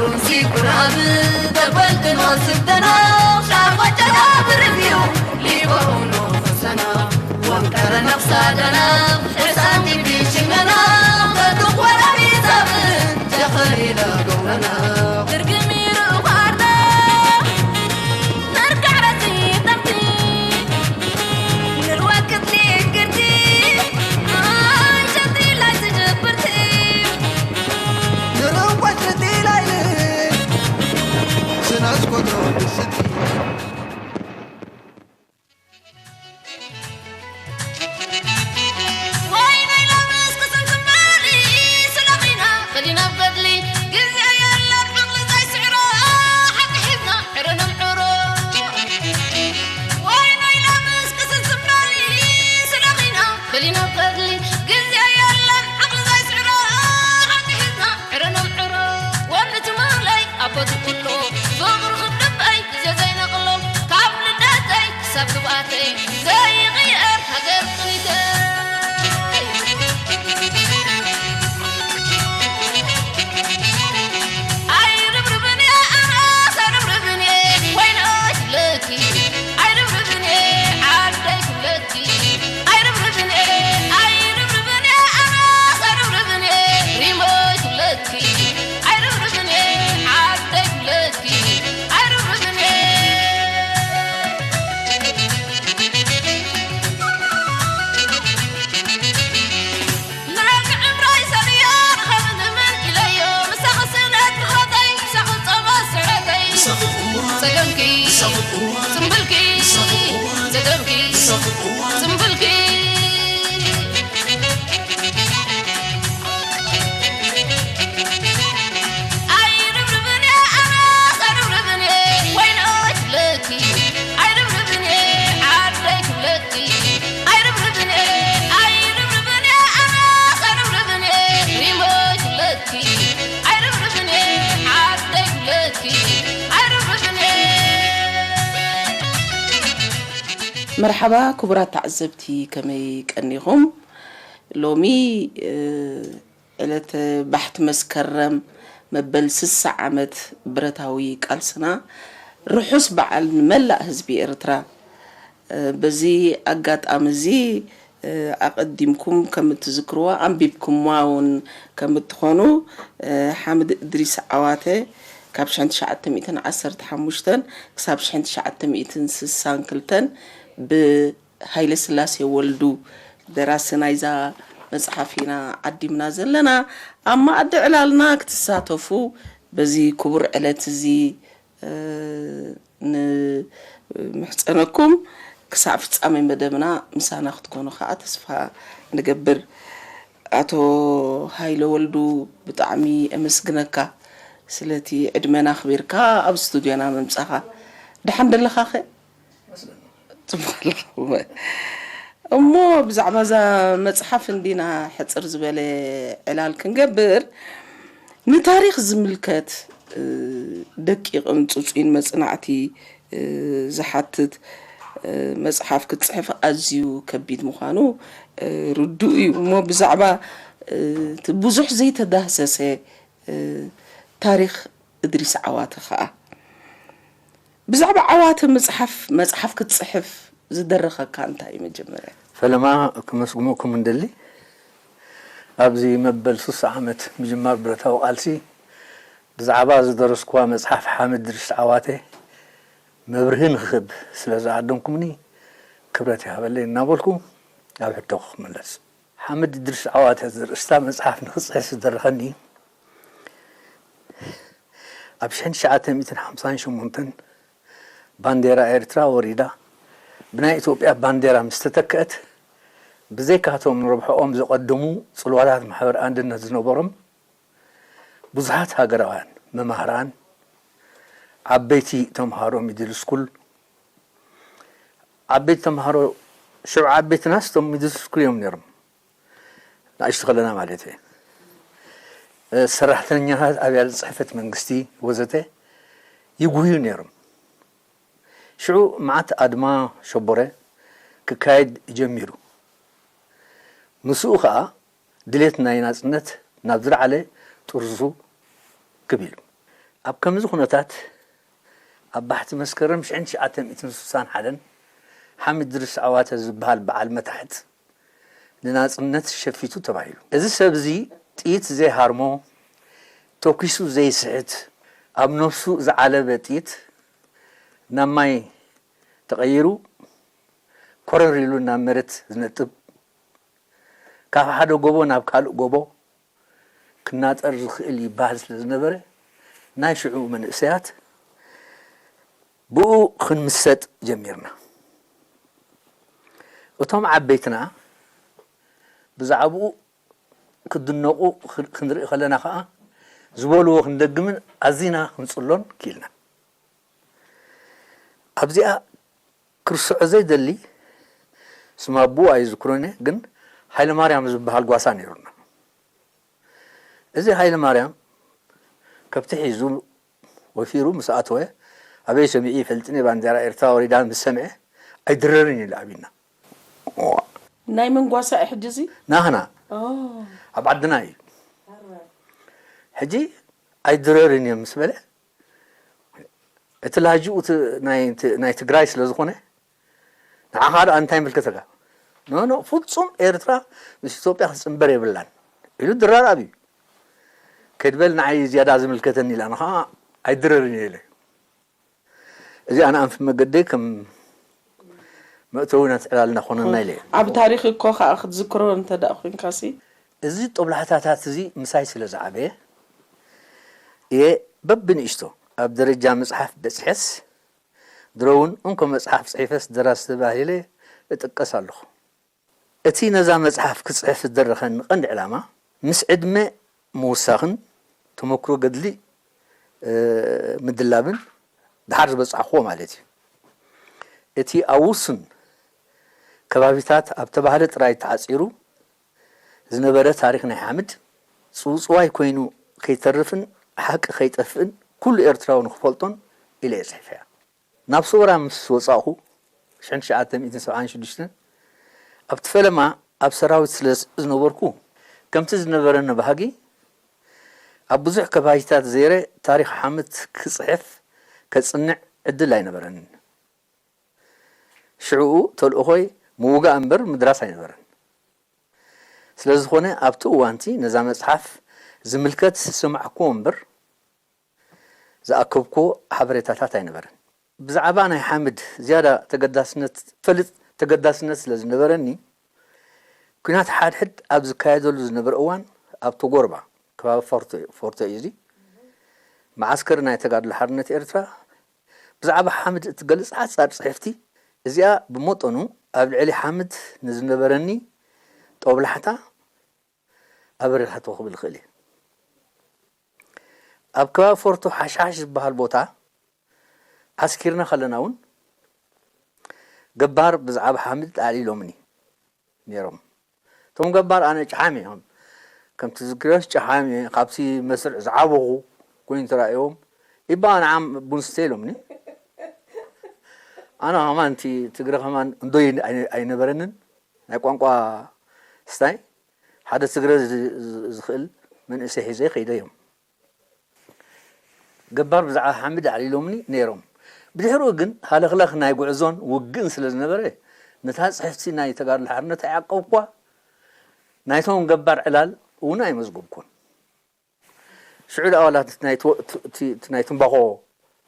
ሩንሲ ኩራብ ተበልክኖ ስብተና ሻርቆጨና ብርብዩ ሊበኡኖ ፈሰና ወንቀረና ክሳደና ሕሳንቲ ቢሽመና በዱኽ ወራቢ ዛብን ጀኸሪለ ገብረና ትርግሚ ርኡኻርና መርካዕረቲ ጠምቲ ንርወክት ሊግርቲ ኣንሸቲ ላይ ትጅብርቲ ንርወክት ሊላይ ስናስቆጥሮ ብስቲ መርሓባ ክቡራት ተዓዘብቲ፣ ከመይ ቀኒኹም? ሎሚ ዕለተ ባሕቲ መስከረም መበል ስሳ ዓመት ብረታዊ ቃልስና፣ ርሑስ በዓል ንመላእ ህዝቢ ኤርትራ። በዚ ኣጋጣሚ እዚ ኣቐዲምኩም ከም እትዝክርዎ፣ ኣንቢብኩምዋ እውን ከም እትኾኑ፣ ሓምድ እድሪስ ዓዋተ ካብ ሽሕን ትሽዓተ ሚእትን ዓሰርተ ሓሙሽተን ክሳብ ሽሕን ትሽዓተ ሚእትን ስሳን ክልተን ብ ሃይለስላሴ ወልዱ ደራሲ ናይዛ መጽሓፍ ኢና ዓዲምና ዘለና። ኣብ መኣዲ ዕላልና ክትሳተፉ በዚ ክቡር ዕለት እዚ ንምሕጸነኩም። ክሳዕ ፍጻሜ መደብና ምሳና ክትኮኑ ከኣ ተስፋ ንገብር። ኣቶ ሃይለ ወልዱ፣ ብጣዕሚ እምስግነካ ስለቲ ዕድመና ኣኽቢርካ ኣብ ስቱድዮና ምምጻኻ። ደሓን ደለኻኸ? ጽቡቕ ኣለኹ። እሞ ብዛዕባ እዛ መጽሓፍ እንዲና ሕጽር ዝበለ ዕላል ክንገብር፣ ንታሪኽ ዝምልከት ደቂቕን ጽጹይን መጽናዕቲ ዝሓትት መጽሓፍ ክትጽሕፍ ኣዝዩ ከቢድ ምዃኑ ርዱእ እዩ። እሞ ብዛዕባ እቲ ብዙሕ ዘይተዳህሰሰ ታሪኽ እድሪስ ዓዋተ ኸኣ። ብዛዕባ ዓዋተ ምጽሓፍ፣ መጽሓፍ ክትጽሕፍ ዝደረኸካ እንታይ እዩ መጀመርያ? ፈለማ ክመስግነኩም እንደሊ፣ ኣብዚ መበል ሱሳ ዓመት ምጅማር ብረታዊ ቃልሲ ብዛዕባ ዝደረስኩዋ መጽሓፍ ሓምድ እድሪስ ዓዋተ መብርሂ ንክህብ ስለ ዝዓደምኩምኒ ክብረት ይሃበለይ እናበልኩ ኣብ ሕቶኹ ክምለስ። ሓምድ እድሪስ ዓዋተ ዘርእስታ መጽሓፍ ንክጽሕፍ ዝደረኸኒ ኣብ ሽሕን ትሽዓተ ሚእትን ሓምሳን ሸሞንተን ባንዴራ ኤርትራ ወሪዳ ብናይ ኢትዮጵያ ባንዴራ ምስ ተተክአት፣ ብዘይካቶም ንረብሕኦም ዘቐደሙ ጽልዋታት ማሕበር ኣንድነት ዝነበሮም ብዙሓት ሃገራውያን፣ መማህራን፣ ዓበይቲ ተምሃሮ ሚድል ስኩል፣ ዓበይቲ ተምሃሮ ሽዑ ዓበይትናስ እቶም ሚድል ስኩል እዮም ነይሮም። ንኣሽቱ ከለና ማለት እየ። ሰራሕተኛታት ኣብያተ ጽሕፈት መንግስቲ ወዘተ ይጉህዩ ነይሮም። ሽዑ መዓት ኣድማ ሸቦረ ክካየድ ጀሚሩ። ምስኡ ኸኣ ድሌት ናይ ናጽነት ናብ ዝለዓለ ጥርዙ ክብ ኢሉ። ኣብ ከምዚ ኩነታት ኣብ ባሕቲ መስከረም ሽሕን ትሽዓተ ሚእትን ስሳን ሓደን ሓሚድ ድርስ ዓዋተ ዝበሃል በዓል መታሕት ንናጽነት ሸፊቱ ተባሂሉ። እዚ ሰብ እዚ ጥይት ዘይሃርሞ፣ ተኲሱ ዘይስሕት፣ ኣብ ነፍሱ ዝዓለበ ጥይት ናብ ማይ ተቐይሩ ኮረር ኢሉ ናብ መሬት ዝነጥብ፣ ካብ ሓደ ጎቦ ናብ ካልእ ጎቦ ክናጠር ዝኽእል ይበሃል ስለ ዝነበረ፣ ናይ ሽዑ መንእሰያት ብኡ ክንምሰጥ ጀሚርና። እቶም ዓበይትና ብዛዕባኡ ክድነቑ ክንርኢ ከለና ከኣ፣ ዝበልዎ ክንደግምን ኣዚና ክንጽሎን ክኢልና። ኣብዚኣ ክርስዖ ዘይደሊ፣ ስም ኣቦኡ ኣይዝክሮን እየ፣ ግን ሃይለማርያም ዝበሃል ጓሳ ነይሩና። እዚ ሃይለማርያም ከብቲ ሒዙ ወፊሩ ምስ ኣተወ፣ ኣበይ ሰሚዑ ይፈልጥን እየ፣ ባንዴራ ኤርትራ ወሪዳ ምስ ሰምዐ ኣይድረርን ኢሉ ኣብዩና። ናይ መን ጓሳ እዩ ሕጂ እዚ? ናህና ኦ፣ ኣብ ዓድና እዩ። ሕጂ ኣይድረርን እዮም ምስ በለ፣ እቲ ላጅኡ እቲ ናይ፣ ናይ ትግራይ ስለ ዝኾነ፣ ንዓኻ ደኣ እንታይ ይምልከተካ? ኖ፣ ኖ፣ ፍጹም ኤርትራ ምስ ኢትዮጵያ ክትጽንበር የብላን ኢሉ ድራር ኣብዩ። ከይድበል ንዓይ ዝያዳ ዝምልከተኒ ኢላ፣ ኣነ ኸኣ ኣይድረርን እየ ኢለ። እዚ ኣነ ኣንፊት መገደይ ከም መእተዊ ናይቲ ዕላልና ክኾነና ኢለ እየ። ኣብ ታሪኽ እኮ ከኣ ክትዝክሮ እንተ ደኣ ኮይንካሲ። እዚ ጦብላሕታታት እዚ ምሳይ ስለ ዝዓበየ እየ በብንእሽቶ ኣብ ደረጃ መጽሓፍ በጽሐስ፣ ድሮ እውን እንኮ መጽሓፍ ጽሒፈስ ደራሲ ተባሂለ እጥቀስ ኣለኹ። እቲ ነዛ መጽሓፍ ክጽሕፍ ዝደረኸኒ ቀንዲ ዕላማ፣ ምስ ዕድመ ምውሳኽን ተመክሮ ገድሊ፣ እ፣ ምድላብን ደሓር ዝበጻሕክዎ ማለት እዩ። እቲ ኣብ ውሱን ከባቢታት ኣብ ተባህለ ጥራይ ተዓጺሩ ዝነበረ ታሪኽ ናይ ሓምድ፣ ጽውጽዋይ ኮይኑ ከይተርፍን ሓቂ ከይጠፍእን ኩሉ ኤርትራዊ ንኽፈልጦን ኢለ እየ ጽሒፈያ። ናብ ሰውራ ምስ ወጻእኹ፣ ሽሕን ትሽዓተ ሚእትን ሰብዓን ሽዱሽተን ኣብቲ ፈለማ ኣብ ሰራዊት ስለ ዝነበርኩ፣ ከምቲ ዝነበረኒ ባህጊ፣ ኣብ ብዙሕ ከባቢታት ዘይረ ታሪኽ ሓምድ ክጽሕፍ፣ ከጽንዕ ዕድል ኣይነበረንን። ሽዕኡ ተልእኾይ ምውጋእ እምበር ምድራስ ኣይነበረን። ስለ ዝኾነ፣ ኣብቲ እዋንቲ ነዛ መጽሓፍ ዝምልከት ዝሰማዕክዎ እምበር ዝኣከብክዎ ሓበሬታታት ኣይነበረን። ብዛዕባ ናይ ሓምድ ዝያዳ ተገዳስነት፣ ፈልጥ ተገዳስነት ስለ ዝነበረኒ፣ ኲናት ሓድሕድ ኣብ ዝካየደሉ ዝነበረ እዋን፣ ኣብ ተጎርባ፣ ከባቢ ፎርቶ፣ ፎርቶ እዩ እዚ፣ መዓስከር ናይ ተጋድሎ ሓርነት ኤርትራ፣ ብዛዕባ ሓምድ እትገልጽ ሓጻር ጽሕፍቲ፣ እዚኣ ብመጠኑ ኣብ ልዕሊ ሓምድ ንዝነበረኒ ጦብላሕታ ኣበርካቶ ክብል እኽእል እየ። ኣብ ከባቢ ፎርቶ ሓሽሓሽ ዝበሃል ቦታ ዓስኪርና ከለና እውን፣ ገባር ብዛዕባ ሓምድ ኣዕሊሎምኒ ነይሮም። እቶም ገባር ኣነ ጨሓም እዮም። ከምቲ ዝዝክርዮስ ጨሓም እየ። ካብቲ መስርዕ ዝዓበኹ ኮይኑ ተራእዮም፣ "ኢባ ንዓም ቡን ስተ" ኢሎምኒ። ኣነ ከማን እቲ ትግረ ከማን እንዶ ኣይ-፣ ኣይነበረንን። ናይ ቋንቋ ስታይ ሓደ ትግረ ዝ-፣ ዝ-፣ ዝኽእል መንእሰይ ሒዘ ከይደ እዮም። ገባር ብዛዕባ ሓምድ ኣዕሊሎምኒ ነይሮም። ብድሕሪኡ ግን ሃለኽለኽ ናይ ጉዕዞን ውግእን ስለ ዝነበረ፣ ነታ ጽሕፍቲ ናይ ተጋድሎ ሓርነት ኣይዓቀብኩዋ፣ ናይቶም ገባር ዕላል እውን ኣይመዝገብኩን። ሽዑ ደኣ ዋላ እቲ ናይ ትወ-፣ እቲ፣ እቲ፣ እቲ ናይ ትምባኾ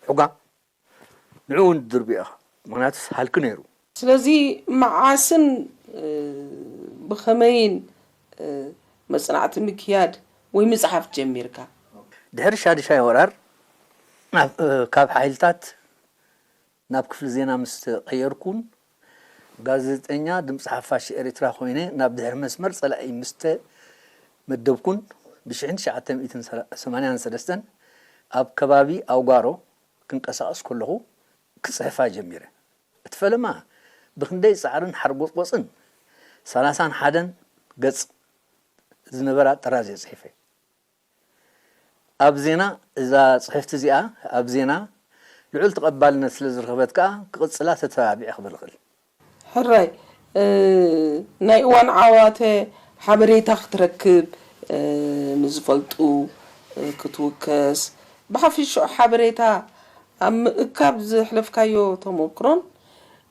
ሑጋ ንዕኡ እውን ድርብዮ ኢኻ። ምኽንያቱስ ሃልኪ ነይሩ። ስለዚ መዓስን፣ እ፣ ብኸመይን፣ እ፣ መጽናዕቲ ምክያድ ወይ ምጽሓፍ ጀሚርካ? ድሕሪ ሻድሻይ ወራር ናብ፣ እ፣ ካብ ሓይልታት ናብ ክፍሊ ዜና ምስ ተቐየርኩን፣ ጋዜጠኛ ድምጺ ሓፋሽ ኤርትራ ኮይነ ናብ ድሕሪ መስመር ጸላኢ ምስ ተመደብኩን፣ ብሽሕን ትሽዓተ ሚእትን ሰማንያን ሰለስተን ኣብ ከባቢ ኣውጋሮ ክንቀሳቐስ ከለኹ ክጽሕፋ ጀሚረ። እቲ ፈለማ ብኽንደይ ጻዕርን ሓርጎጽጎጽን ሰላሳን ሓደን ገጽ ዝነበራ ጥራዝ እየ ጽሒፈ። ኣብ ዜና፣ እዛ ጽሕፍቲ እዚኣ ኣብ ዜና ልዑል ተቐባልነት ስለ ዝረኸበት ከኣ ክቕጽላ ተተባቢዐ ክብል እኽእል። ሕራይ፣ እ፣ ናይ እዋን ዓዋተ ሓበሬታ ክትረክብ፣ እ፣ ንዝፈልጡ፣ እ፣ ክትውከስ፣ ብሓፊሽኡ ሓበሬታ ኣብ ምእካብ ዘሕለፍካዮ ተመክሮን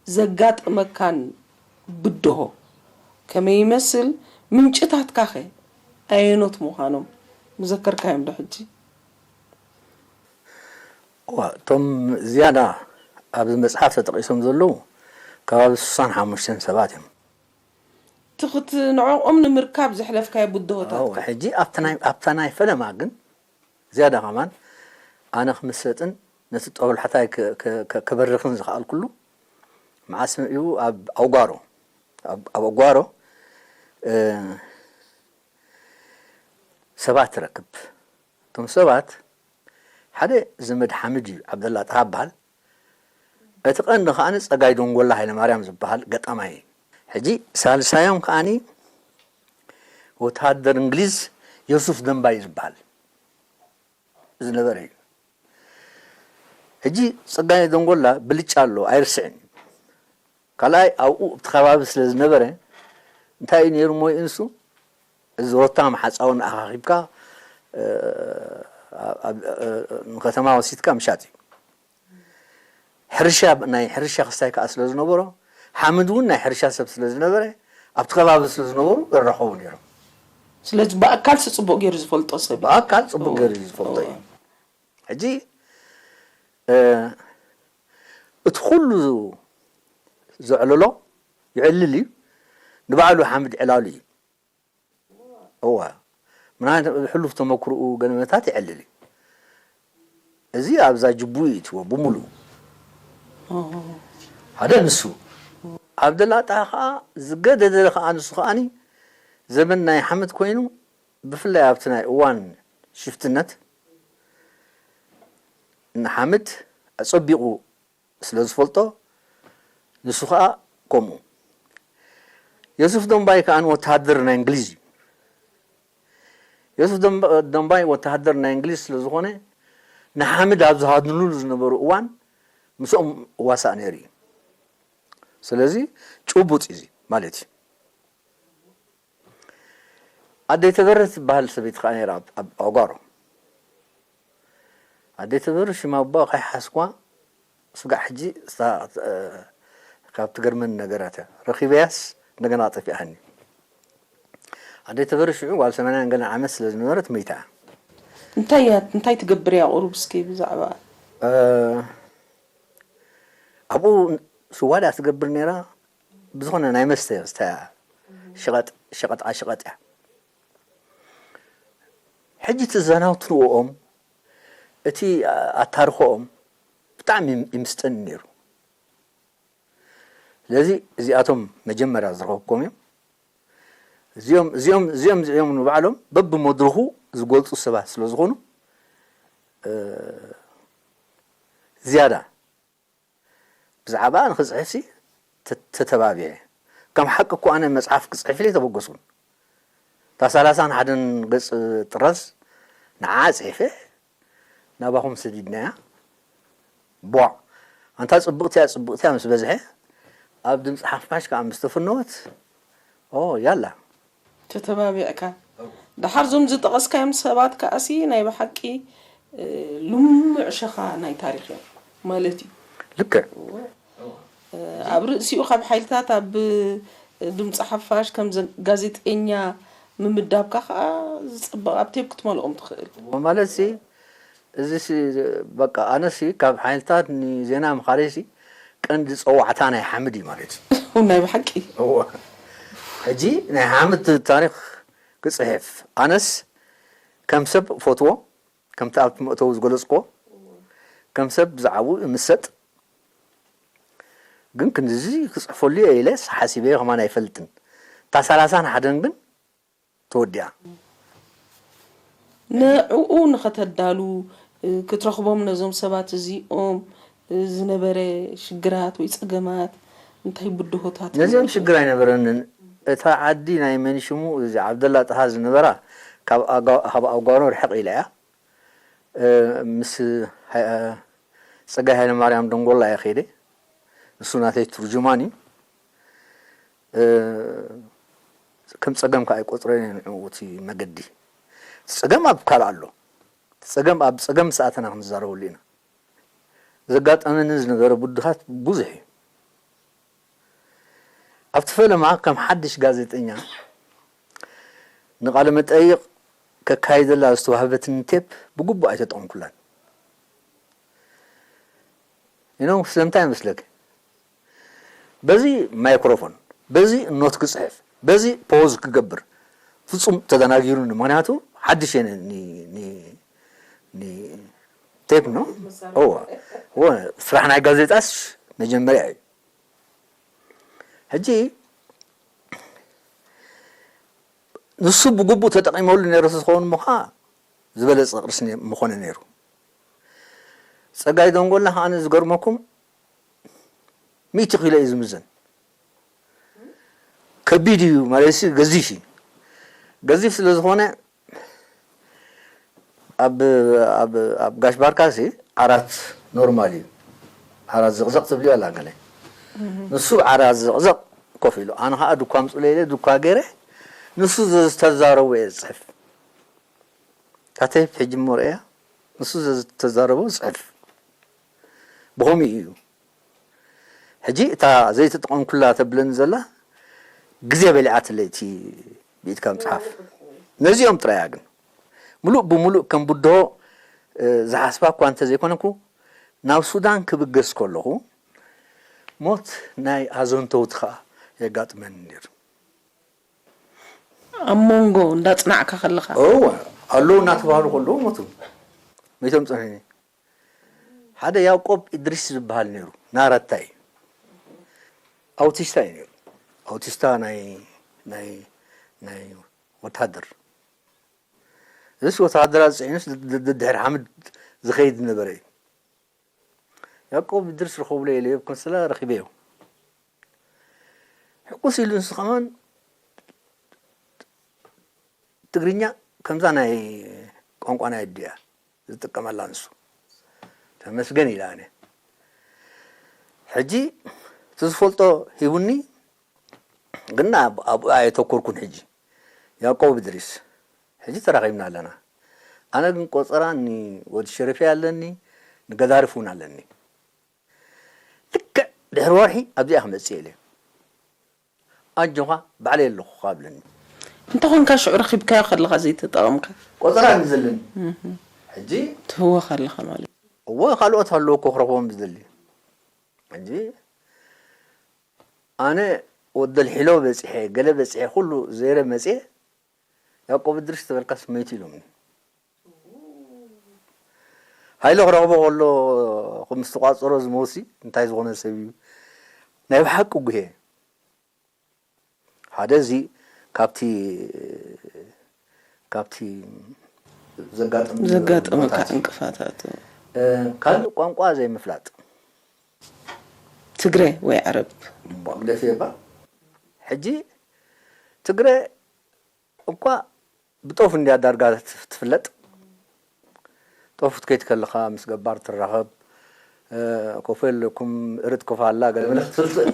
ዘጋጠመካን ብድሆ ከመይ ይመስል? ምንጭታትካኸ ኣየኖት ምዃኖም ምዘከርካዮም ዶ ሕጂ? እዋ፣ እቶም ዝያዳ ኣብዚ መጽሓፍ ተጠቒሶም ዘለዉ ከባቢ ስሳን ሓሙሽተን ሰባት እዮም። ትኽት ንዕኦም ንምርካብ ዘሕለፍካዮ ብድሆታት ሕጂ ኣብታ ናይ ፈለማ ግን ዝያዳ ከማን ኣነ ክምሰጥን ነቲ ጦብላሕታይ ከበርኽን ዝኸኣልኩሉ መዓስ እዩ ኣብ ኣውጓሮ ኣብ ኣውጓሮ ሰባት ትረክብ። እቶም ሰባት ሓደ ዘመድ ሓምድ እዩ፣ ዓብደላ ጣሃ በሃል። እቲ ቀንዲ ከኣ ጸጋይ ደንጎላ ሃይለማርያም ዝበሃል ገጣማይ እዩ። ሕጂ ሳልሳዮም ከኣ ወተሃደር እንግሊዝ ዮሱፍ ደንባይ ዝበሃል ዝነበረ እዩ። ሕጂ ጸጋይ ደንጎላ ብልጫ ኣሎ ኣይርስዕን እዩ። ካልኣይ ኣብኡ ኣብቲ ከባቢ ስለ ዝነበረ እንታይ እዩ ነይሩ ሞይኡ ንሱ እዚ ሮታ መሓፃውን ኣኻኺብካ ንከተማ ወሲድካ ምሻጥ እዩ። ሕርሻ ናይ ሕርሻ ክስታይ ከዓ ስለ ዝነበሮ ሓምድ እውን ናይ ሕርሻ ሰብ ስለ ዝነበረ ኣብቲ ከባቢ ስለ ዝነበሩ ይራኸቡ ነይሮም። ስለዚ ብኣካል ሲ ፅቡቕ ገይሩ ዝፈልጦ ሰብ እዩ። ብኣካል ፅቡቕ ገይሩ እዩ ዝፈልጦ እዩ። ሕጂ እቲ ኩሉ ዘዕልሎ ይዕልል እዩ። ንባዕሉ ሓምድ ዕላሉ እዩ። እዋ ምናልባት ሕሉፍ ተመክርኡ ገለመታት ይዕልል እዩ። እዚ ኣብዛ ጅቡ ይእትዎ ብምሉኡ ሓደ ንሱ ኣብ ደላጣ ከዓ ዝገደደ ከዓ ንሱ ከዓኒ ዘመን ናይ ሓምድ ኮይኑ ብፍላይ ኣብቲ ናይ እዋን ሽፍትነት ንሓምድ ኣፀቢቑ ስለ ዝፈልጦ ንሱ ከዓ ከምኡ። ዮሱፍ ደንባይ ከዓ ወተሃደር ናይ እንግሊዝ እዩ። ዮሱፍ ደንባይ ወተሃደር ናይ እንግሊዝ ስለ ዝኾነ ንሓምድ ኣብ ዝሃድንሉ ዝነበሩ እዋን ምስኦም ዋሳእ ነይሩ እዩ። ስለዚ ጭቡጥ እዩ ማለት እዩ። ኣደይ ተበርህ ትበሃል ሰበይቲ ከዓ ነይራ ኣብ ኣጓሮ። ኣደይ ተበርህ ሽማ ኣቦኣ ከይሓዝኳ ስጋዕ ሕጂ ካብ ትገርመኒ ነገራት እያ። ረኺበያስ እንደገና ጠፊኣኒ። ኣደይ ተበርህ ሽዑ ጓል ሰማንያን ገለን ዓመት ስለ ዝነበረት መይታ እያ። እንታይ እያ እንታይ ትገብር እያ ቁሩብ እስኪ ብዛዕባ ኣብኡ ስዋ ድኣ ትገብር ነይራ። ብዝኾነ ናይ መስተ መስተ እያ። ሸቐጥ ሸቐጣ ሸቐጥ እያ። ሕጂ እቲ ዘናትርኦም እቲ ኣታርኸኦም ብጣዕሚ ይምስጠኒ ነይሩ። ስለዚ እዚኣቶም መጀመርያ ዝረኸብኮም እዮም። እዚኦም እዚኦም እዚኦም እዚኦም ንባዕሎም በብመድረኹ ዝገልፁ ሰባት ስለ ዝኾኑ ዝያዳ ብዛዕባ ንክፅሕፍሲ ተተባቢዐ። ከም ሓቂ እኮ ኣነ መፅሓፍ ክፅሕፍ ኢለ ተበገስኩን። እታ ሰላሳን ሓደን ገፅ ጥራዝ ንዓ ፅሒፈ ናባኹም ሰዲድናያ። ቧዕ ኣንታ ፅብቕቲ እያ ፅብቕቲ እያ ምስ በዝሐ ኣብ ድምፂ ሓፋሽ ከዓ ምስ ተፈነወት ኦ ያላ ተተባቢዕካ። ደሓር ዞም ዝጠቐስካዮም ሰባት ከኣሲ ናይ ብሓቂ ልሙዕ ሸኻ ናይ ታሪኽ እዮም ማለት እዩ። ልክዕ። ኣብ ርእሲኡ ካብ ሓይልታት ኣብ ድምፂ ሓፋሽ ከም ጋዜጠኛ ምምዳብካ ከዓ ዝፅበቕ ኣብ ቴፕ ክትመልኦም ትኽእል። ማለት ሲ እዚ ሲ በቃ ኣነሲ ካብ ሓይልታት ንዜና ምኻደይሲ ቀንዲ ፀዋዕታ ናይ ሓምድ እዩ ማለት እዩ። ናይ ብሓቂ። እወ። ሕጂ ናይ ሓምድ ታሪኽ ክፅሕፍ ኣነስ ከም ሰብ ፈትዎ ከምቲ ኣብቲ መእተዊ ዝገለፅክዎ ከም ሰብ ብዛዕባኡ እምሰጥ ግን ክንድዚ ክፅሕፈሉ እየ ኢለስ ሓሲበዮ ከማን ኣይፈልጥን። እታ ሰላሳን ሓደን ግን ተወዲኣ። ንዕኡ ንኸተዳሉ ክትረኽቦም ነዞም ሰባት እዚኦም ዝነበረ ሽግራት ወይ ፀገማት እንታይ ብድሆታት ነዚኦም ሽግር ኣይነበረንን። እታ ዓዲ ናይ መን ሽሙ እዚ ዓብደላ ጥሃ ዝነበራ ካብ ኣጓኖ ርሕቕ ኢላ እያ። ምስ ፀጋይ ሃይለማርያም ደንጎላ እየ ከይደ። ንሱ ናተይ ትርጅማን እዩ። ከም ፀገም ከዓ ኣይቆፅረን እየ ንዕኡ እቲ መገዲ። እቲ ፀገም ኣብ ካልእ ኣሎ። ጸገም ኣብ ጸገም ምስ ኣተና ክንዛረበሉ ኢና። ዘጋጠመኒ ዝነበረ ብድሃት ብዙሕ እዩ። ኣብቲ ፈለማ ከም ሓድሽ ጋዜጠኛ ንቃለ መጠይቕ ከካይደላ ዝተዋህበትኒ ቴፕ ብግቡእ ኣይተጠቐምኩላን። You know ስለምንታይ ይመስለኪ? በዚ ማይክሮፎን፣ በዚ ኖት ክጽሕፍ፣ በዚ ፖዝ ክገብር ፍጹም ተደናጊሩኒ። ምኽንያቱ ሓድሽ እየ ኒ- ኒ- ኒ- ቴፕ ነው። እወ፣ እወ፣ ስራሕ ናይ ጋዜጣስ መጀመርያ እዩ። ሕጂ ንሱ ብግቡእ ተጠቒመሉ ነይሩ ዝኸውን ምዃ ዝበለጸ ቅርሲ ነ- ምኾነ ነይሩ። ጸጋይ ደንጎላ ከኣ ዝገርመኩም ሚእቲ ኪሎ እዩ ዝምዘን። ከቢድ እዩ ማለት ሲ ገዚፍ እዩ። ገዚፍ ስለ ዝኾነ ኣብ ኣብ ኣብ ጋሽ ባርካ ሲ ዓራት ኖርማል እዩ። ዓራት ዘቕዘቕ ትብልዮ ኣላ ገለ። ንሱ ዓራት ዘቕዘቕ ኮፍ ኢሉ ኣነ ከዓ ድኳ ምፅለ ኢለ ድኳ ገይረ ንሱ ዝተዛረቡ እየ ዝፅሕፍ። ታተይ ሕጂ እሞ ርእያ ንሱ ዝተዛረቦ ዝፅሕፍ ብኸምኡ እዩ። ሕጂ እታ ዘይተጠቐምኩላ ተብለኒ ዘላ ግዜ በሊዓትለይ እቲ ብኢድካ ምፅሓፍ። ነዚኦም ጥራያ ግን ምሉእ ብምሉእ ከም ብድሆ ዝሓስባ እኳ እንተዘይኮነኩ ናብ ሱዳን ክብገስ ከለኹ ሞት ናይ ኣዘንተውቲ ከዓ የጋጥመኒ ነይሩ። ኣብ መንጎ እንዳጽናዕካ ከለኻ እወ ኣለዉ እናተባህሉ ከለዉ ሞቱ። መይቶም ጸኒኒ ሓደ ያዕቆብ ኢድሪስ ዝበሃል ነይሩ ናረታይ ኣውቲስታ እዩ ነይሩ። ኣውቲስታ ናይ ናይ ናይ ወታደር እዚስ ወታደራት ጽዒኑስ ድድሕሪ ሓምድ ዝኸይድ ነበረ እዩ። ያዕቆብ ኢድሪስ ርኸቡለይ ኢለ ኮንስላ ረኺበዮ። ሕቁስ ኢሉ ንሱ ከማን ትግርኛ ከምዛ ናይ ቋንቋ ናይ ኣዲያ ዝጥቀመላ ንሱ ተመስገን ኢለ ኣነ ሕጂ እቲ ዝፈልጦ ሂቡኒ ግን ኣብኡ ኣየተኮርኩን ሕጂ ያዕቆብ እድሪስ ሕጂ ተራኺብና ኣለና ኣነ ግን ቆፀራ ንወዲ ሸረፌ ኣለኒ ንገዳርፍ እውን ኣለኒ ልክዕ ድሕሪ ወርሒ ኣብዚኣ ክመፅእ ኢለ ኣጆኻ ባዕለይ ኣለኹ ኣብለኒ። እንተኾንካ ሽዑ ረኺብካዮ ከለኻ ዘይተጠቐምካ። ቆጸራ እንዲ ዘለኒ ሕጂ ትህወኽ ኣለኻ ማለት እዩ። እወ ካልኦት ኣለዉ እኮ ክረኽቦም ዝደሊ ሕጂ ኣነ ወደልሒሎ በጺሐ ገለ በጺሐ ኩሉ ዘይረ መጽየ ያቆብ እድሪስ ተበልካስ መይቱ ኢሎምኒ። ሃይለ ክረኽቦ ከሎ ክምስ ተቋጸሮ ዝመውሲ እንታይ ዝኾነ ሰብ እዩ ናይ ብሓቂ ጉሄ ሓደ እዚ ካብቲ ካብቲ ዘጋጥም ዘጋጥመካ እንቅፋታት ካልእ ቋንቋ ዘይምፍላጥ ትግረ ወይ ዓረብ ግደፍየባ ሕጂ ትግረ እኳ ብጦፍ እንድያ ዳርጋ ትፍለጥ። ጦፍ ክትከይድ ከለኻ ምስ ገባር ትራኸብ። ኮፍ ኢለኩም እርድ ኮፍ ኣላ ገለ መለ ክትፍልጥ።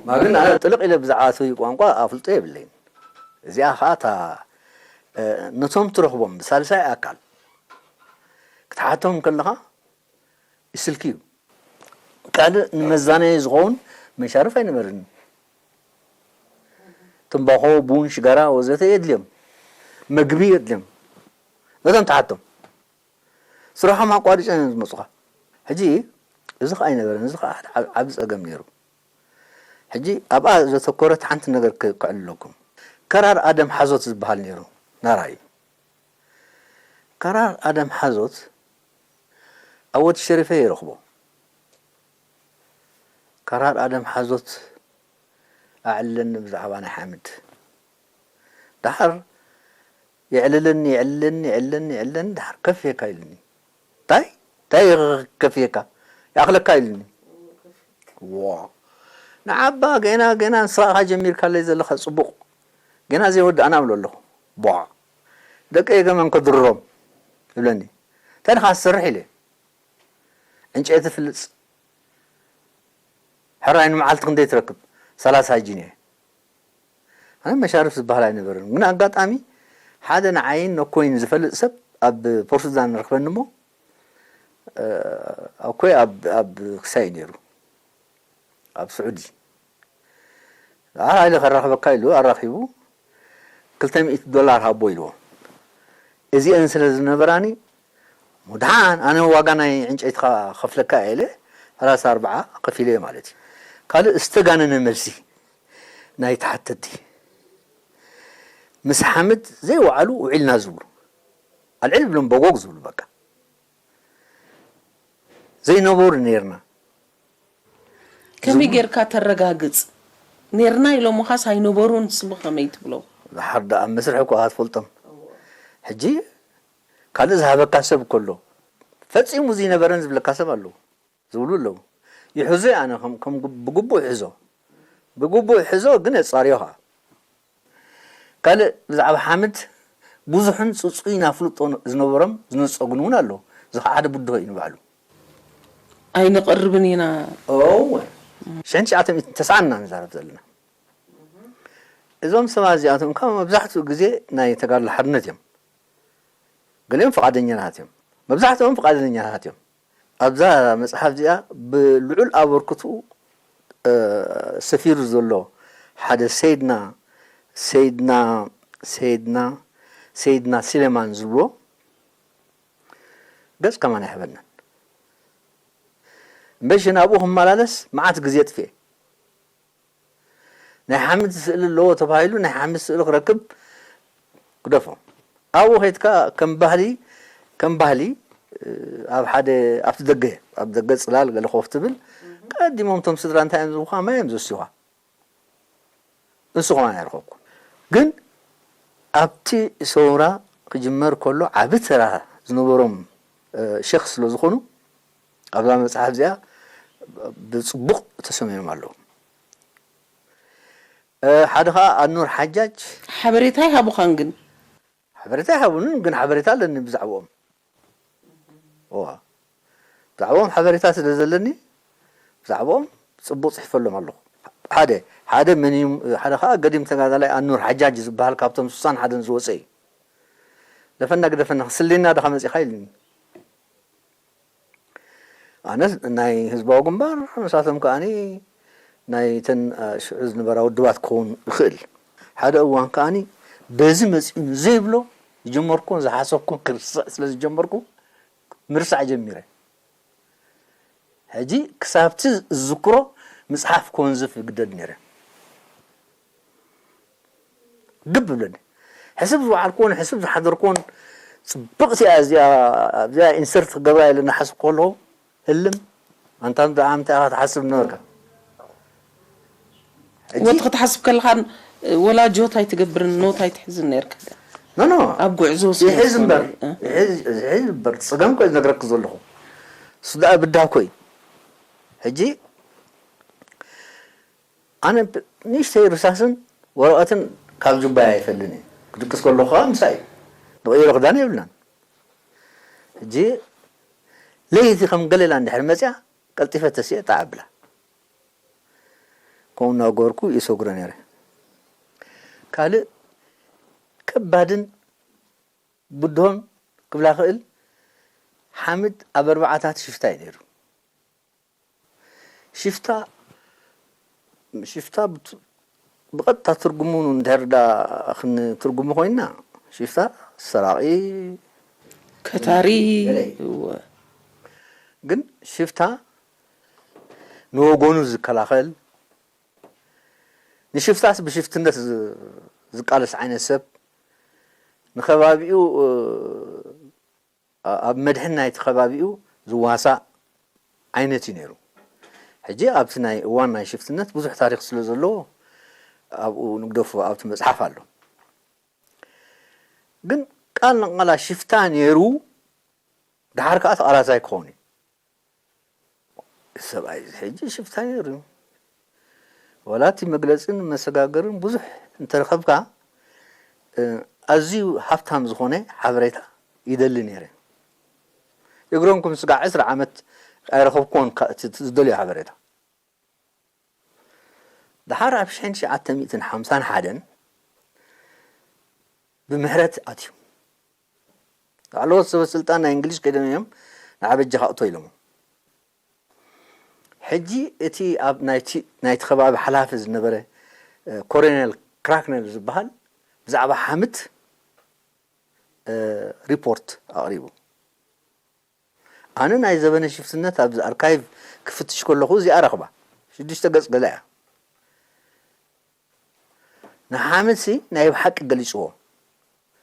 ማግን ኣነ ጥልቕ ኢለ ብዛዕባ እቲ ቋንቋ ኣፍልጦ የብለይን። እዚኣ ኸዓ እታ ነቶም ትረኽቦም ብሳልሳይ ኣካል ክትሓቶም ከለኻ ይስልኪ እዩ። ካልእ ንመዛነዪ ዝኸውን መሻርፍ ኣይነበረንን። ትምባኾ፣ ቡን፣ ሽጋራ ወዘተ የድልዮም። መግቢ የድልዮም። ነቶም ተሓቶም። ስራሖም ኣቋሪጾም እዮም ዝመጹኻ። ሕጂ እዚ ኸኣ ኣይነበረን። እዚ ኸኣ ሓደ ዓብ- ዓቢ ጸገም ነይሩ። ሕጂ ኣብኣ ዘተኮረት ሓንቲ ነገር ክ- ክዕልለኩም። ከራር ኣደም ሓዞት ዝበሃል ነይሩ። ናራይ። ከራር ኣደም ሓዞት ኣብ ወዲ ሸሪፈ ይረኽቦ። ከራር ኣደም ሓዞት ኣዕልለኒ ብዛዕባ ናይ ሓምድ። ደሓር የዕልለኒ የዕልለኒ የዕልለኒ የዕልለኒ ደሓር ከፍየካ ኢሉኒ። እንታይ እንታይ ከፍየካ ይኣኽለካ ኢሉኒ። ዋ ንዓባ ገና ገና ንስኻ ኢኻ ጀሚርካለይ ዘለኻ ጽቡቕ ገና ዘይወዳእና እብሎ ኣለኹ። ቧዕ ደቀይ ገመን ከድርሮም ይብለኒ። እንታይ ኢኻ ትሰርሕ ኢለ ዕንጨይቲ ፍልጽ ሕራይ ንመዓልቲ ክንደይ ትረክብ? ሰላሳ ጂንየ። ኣነ መሻርፍ ዝበሃል ኣይነበርን። ግን ኣጋጣሚ ሓደ ንዓይን ነኮይን ዝፈልጥ ሰብ ኣብ ፖርት ሱዳን ረኽበኒ እሞ፣ እ፣ ኣብ ኮይ ኣብ፣ ኣብ ክሳይ ነይሩ፣ ኣብ ስዑዲ። "ደሓር ሃይለ ከራኽበካ" ኢሉ ኣራኺቡ፣ "ክልተ ሚእቲ ዶላር ሃቦ" ኢልዎ። እዚአን ስለ ዝነበራኒ፣ "እሞ ደሓን፣ ኣነ ዋጋ ናይ ዕንጨይትኻ ከፍለካ እየ" ኢለ፣ ሰላሳ ኣርብዓ ከፊለ ማለት እዩ። ካልእ ዝተጋነነ መልሲ ናይ ተሓተቲ፣ ምስ ሓምድ ዘይወዓሉ ውዒልና ዝብሉ፣ ኣልዕል ብሎም በጎግ ዝብሉ፣ በቃ ዘይነበሩ ኔርና። ከመይ ጌርካ ተረጋግጽ? ኔርና ኢሎምኻስ ኣይነበሩን፣ ስሙ ከመይ ትብሎ? ድሓር ደኣ ኣብ መስርሕ እኮ ኢኻ ትፈልጦም። ሕጂ ካልእ ዝሃበካ ሰብ እኮ ኣሎ። ፈጺሙ ዝይነበረን ዝብለካ ሰብ ኣለዎ፣ ዝብሉ ኣለዉ። ይሕዞ እየ ኣነ፣ ከም፣ ከም ብግቡእ ይሕዞ። ብግቡእ ይሕዞ፣ ግን የጻርዮ ኸኣ። ካልእ ብዛዕባ ሓምድ ብዙሕን ጽጹይን ኣፍልጦ ዝነበሮም ዝነጸጉን እውን ኣለዉ። እዚ ኸዓ ሓደ ብድሆ እዩ ንባዕሉ። ኣይንቐርብን ኢና። እወ። ሽሕን ትሽዓተ ሚእትን ተስዓን ኢና ንዛረብ ዘለና። እዞም ሰባት እዚኣቶም ካብ መብዛሕትኡ ግዜ ናይ ተጋድሎ ሓርነት እዮም። ገሊኦም ፍቓደኛታት እዮም። መብዛሕትኦም ፍቓደኛታት እዮም። ኣብዛ መጽሓፍ እዚኣ ብልዑል ኣበርክትኡ፣ እ፣ ሰፊሩ ዘሎ ሓደ ሰይድና፣ ሰይድና፣ ሰይድና፣ ሰይድና ስሌማን ዝብሎ ገጽ ከማን ኣይሕበናን። እምበሺ ናብኡ ክመላለስ መዓት ግዜ የጥፍኤ። ናይ ሓምድ ስእሊ ኣለዎ ተባሂሉ ናይ ሓምድ ስእሊ ክረክብ ግደፎ። ኣብኡ ኸይድካ ከም ባህሊ፣ ከም ባህሊ፣ እ፣ ኣብ ሓደ፣ ኣብቲ ደገ፣ ኣብ ደገ ጽላል ገለ ኮፍ ትብል፣ ቀዲሞም እቶም ስድራ እንታይ እዮም ዝብሉኻ? ማይ እዮም ዝወስዩኻ። ንሱ ከማን ኣይረኸብኩን። ግን ኣብቲ ሰውራ ክጅመር ከሎ ዓቢ ተራ ዝነበሮም፣ እ፣ ሸኽ ስለ ዝኾኑ፣ ኣብዛ መጽሓፍ እዚኣ ብጽቡቕ ተሰሚዖም ኣለዉ። እ፣ ሓደ ኸኣ ኣኑር ሓጃጅ። ሓበሬታ ኣይሃቡኻን ግን? ሓበሬታ ኣይሃቡንን፣ ግን ሓበሬታ ኣለኒ ብዛዕባኦም። እዋ። ብዛዕባኦም ሓበሬታ ስለ ዘለኒ፣ ብዛዕባኦም ጽቡቕ ጽሒፈሎም ኣለኹ። ሓደ፣ ሓደ መን እዩ፣ ሓደ ኸኣ ገዲም ተጋዳላይ ኣኑር ሓጃጅ ዝበሃል ካብቶም ስሳን ሓደን ዝወጸ እዩ። ደፈና ግደፈና፣ ክስልየና ዲኻ መጺኻ ኢሉኒ። ኣነ ናይ ህዝባዊ ግንባር፣ ንሳቶም ከኣኒ ናይ ተን፣ እ፣ ሽዑ ዝነበራ ውድባት ክኸውን ይኽእል። ሓደ እዋን ከኣኒ በዚ መጺኡ ዘይብሎ ዝጀመርኩን ዝሓሰብኩን ክርስዕ ስለ ዝጀመርኩ ምርሳዕ ጀሚረ። ሕጂ ክሳብቲ ዝዝክሮ ምጽሓፍ ክወንዝፍ ይግደድ ነይረ። ግብ ይብለኒ። ሕስብ ዝወዓልኩዎን ሕስብ ዝሓደርኩዎን ጽብቕቲ እያ እዚኣ፣ ኣብዚኣ ኢንሰርት ክገብራ ኢለ እናሓስብኩ ከለኹ፣ ህልም፣ ኣንታ ደኣ እንታይ ኢኻ ትሓስብ ነበርካ? ሕጂ ወቲ ክትሓስብ ከለኻ ወላ ጆት ኣይትገብርን፣ ኖት ኣይትሕዝን ነርካ። ኖ፣ ኖ። ኣብ ጉዕዞ ስለ ይሕዝ ዝኾነ፣ እምበር፣ እ። ይሕዝ፣ ይሕዝ እምበር፣ ጸገም እኮ እዩ ዝነግረኪ ዘለኹ። እሱ ደኣ ብዳህ እኮ እዩ። ሕጂ ኣነ ብ-፣ ንእሽተይ ርሳስን ወረቐትን ካብ ጁባይ ኣይፈልን እየ። ክድቅስ ከለኹ ከኣ ምሳይ እዩ። ንቕይሮ ክዳን የብልናን። ሕጂ ለይቲ ከም ገለላ እንድሕር መጽያ፣ ቀልጢፈ ተሲኤ ጣዕ ኣብላ። ከምኡ እናገበርኩ ይሰጉረ ነይረ። ካልእ ከባድን ብድሆን ክብላ ክእል፣ ሓምድ ኣብ ኣርባዓታት ሽፍታ እዩ ነይሩ። ሽፍታ፣ ሽፍታ ብት-፣ ብቐጥታ ትርጉሙ እንድሕር ዳ ክንትርጉሙ ኮይንና፣ ሽፍታ ሰራቒ፣ ከታሪ፣ ገለ። እወ። ግን ሽፍታ ንወገኑ ዝከላኸል፣ ንሽፍታስ ብሽፍትነት ዝ-፣ ዝቃለስ ዓይነት ሰብ፣ ንከባቢኡ፣ እ፣ ኣብ መድሕን ናይቲ ከባቢኡ ዝዋሳእ ዓይነት እዩ ነይሩ። ሕጂ ኣብቲ ናይ እዋን ናይ ሽፍትነት ብዙሕ ታሪኽ ስለ ዘለዎ ኣብኡ ንግደፎ፣ ኣብቲ መጽሓፍ ኣሎ። ግን ቃል ንቃላ ሽፍታ ነይሩ፣ ደሓር ከኣ ተቓላሳይ ክኸውን እዩ። ሰብኣይ እዚ ሕጂ ሽፍታ ነይሩ እዩ። ዋላ እቲ መግለጽን መሰጋገርን ብዙሕ እንተረኸብካ፣ እ፣ ኣዝዩ ሃብታም ዝኾነ ሓበሬታ ይደሊ ነይረ። እግሮም ክም ስጋዕ ዕስራ ዓመት ኣይረኸብኩዎን፣ ካ-፣ እቲ፣ እቲ ዝደልዮ ሓበሬታ። ደሓር ኣብ ሽሕን ትሽዓተ ሚእትን ሓምሳን ሓደን ብምሕረት ኣትዩ። ላዕለዎት ሰበ ስልጣን ናይ እንግሊዝ ከይዶም እዮም ንዓ በጃኻ እቶ ኢሎሞ። ሕጂ እቲ ኣብ ናይቲ ናይቲ ከባቢ ሓላፊ ዝነበረ ኮሎኔል ክራክነል ዝበሃል ብዛዕባ ሓምት ሪፖርት ኣቕሪቡ። ኣነ ናይ ዘበነ ሽፍትነት ኣብዚ ኣርካይቭ ክፍትሽ ከለኹ እዚኣ ረኽባ ሽዱሽተ ገጽ ገለ እያ። ንሓምትሲ ናይ ብሓቂ ገሊጽዎ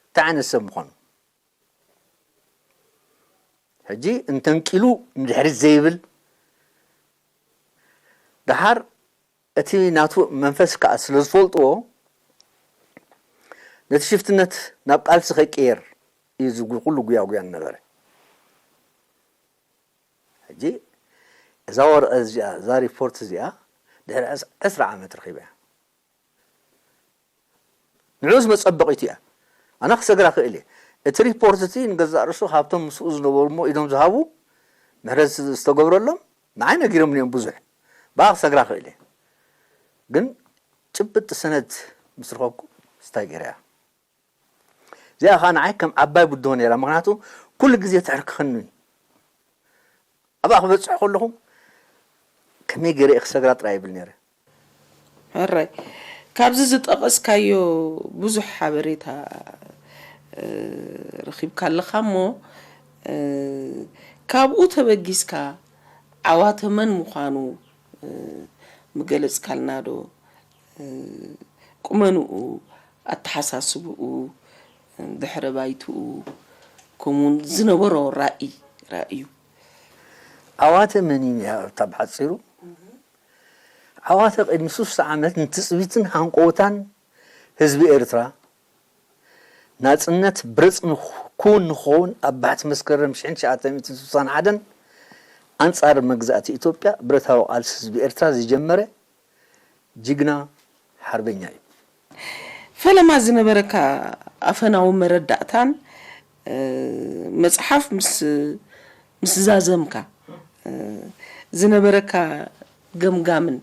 እንታይ ዓይነት ሰብ ምዃኑ። ሕጂ እንተንቂሉ ንድሕሪት ዘይብል ደሓር እቲ ናቱ መንፈስ ከኣ ስለ ዝፈልጥዎ ነቲ ሽፍትነት ናብ ቃልሲ ከይቀየር እዩ ዝጉ ኩሉ ጉያጉያን ነበረ። ሕጂ እዛ ወረቐት እዚኣ እዛ ሪፖርት እዚኣ ድሕሪ ዕስራ ዓመት ረኺበያ። ንዑስ መጸበቒቱ እያ። ኣነ ክሰግራ ክእል እየ። እቲ ሪፖርት እቲ ንገዛእ ርእሱ ካብቶም ምስኡ ዝነበሩ እሞ ኢዶም ዝሃቡ ምሕረት ዝተገብረሎም ንዓይ ነጊሮም እዮም ብዙሕ። ብኣ ክሰግራ ክእል እየ። ግን ጭብጥ ሰነድ ምስ ረኸብኩ ስታይ ገይረያ። እዚኣ ከዓ ንዓይ ከም ዓባይ ብድሆ ነይራ። ምክንያቱ ኩሉ ግዜ ተሕርክኸኒ። ኣብኣ ክበፅሕ ከለኹ ከመይ ገይረ እየ ክሰግራ ጥራይ ይብል ነይረ። ሕራይ ካብዚ ዝጠቐስካዮ ብዙሕ ሓበሬታ ረኺብካ ኣለኻ እሞ ካብኡ ተበጊስካ ዓዋተ መን ምዃኑ ምገለጽካልና ዶ? ቁመንኡ፣ ኣተሓሳስብኡ፣ ድሕረ ባይትኡ፣ ከምኡውን ዝነበሮ ራእይ ራእዩ። ዓዋተ መን እዩ እታ ብሓጺሩ? ዓዋተ ቅድሚ ሱሳ ዓመት ንትጽቢትን ሃንቆውታን ህዝቢ ኤርትራ ናጽነት ብረጽ ክውን ንክኸውን ኣብ ባሕቲ መስከረም ሽሕን ትሽዓተ ሚእትን ስሳን ሓደን ኣንጻር መግዛእቲ ኢትዮጵያ ብረታዊ ቃልሲ ህዝቢ ኤርትራ ዝጀመረ ጅግና ሓርበኛ እዩ። ፈለማ ዝነበረካ ኣፈናዊ መረዳእታን መጽሓፍ ምስ ዛዘምካ ዝነበረካ ገምጋምን